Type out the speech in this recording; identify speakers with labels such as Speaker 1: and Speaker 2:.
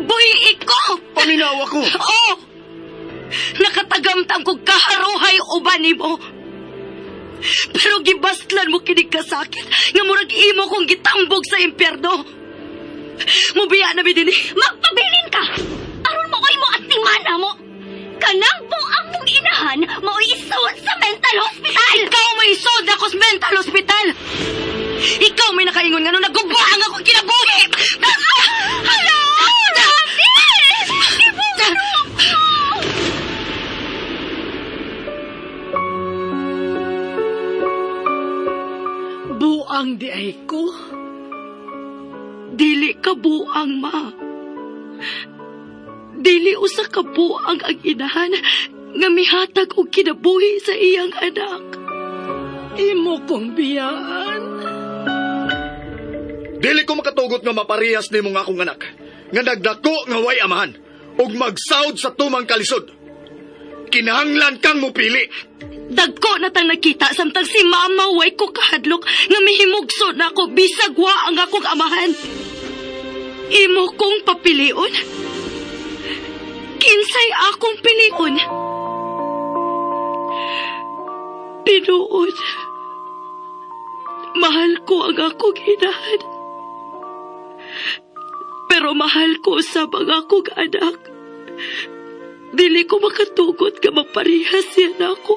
Speaker 1: Buhi ko!
Speaker 2: Paminawa ko.
Speaker 1: Oo! Nakatagamtang kog kaharuhay uban nimo. Pero gibaslan mo kinig kasakit nga murag imo kong gitambog sa impyerno. Mubiya na mi dinhi.
Speaker 3: Magpabilin ka! Aron mo mo at timana mo! Kanang buang mong inahan, mao'y isuod sa mental hospital!
Speaker 1: Ikaw may isod ako sa mental hospital. Ikaw may nakaingon nga nung naguba ang akong kinabuhi.
Speaker 3: Hala! Rafi!
Speaker 1: Buang di ay ko. Dili ka buang, ma. Dili usa ka buang ang inahan nga mihatag og kinabuhi sa iyang anak.
Speaker 4: Imo kong biyaan.
Speaker 2: Dili ko makatugot nga maparehas nimo nga akong anak. Nga nagdako nga way amahan ug magsaud sa tumang kalisod. Kinahanglan kang mupili.
Speaker 1: Dagko na tang nakita samtang si mama way ko kahadlok nga mihimugso na ako bisag wa ang akong amahan. Imo kong papilion? Kinsay akong pilion? Tinuod. Mahal ko ang akong inahan. Pero mahal ko sa mga akong anak. Dili ko makatugot nga maparehas siya na ako.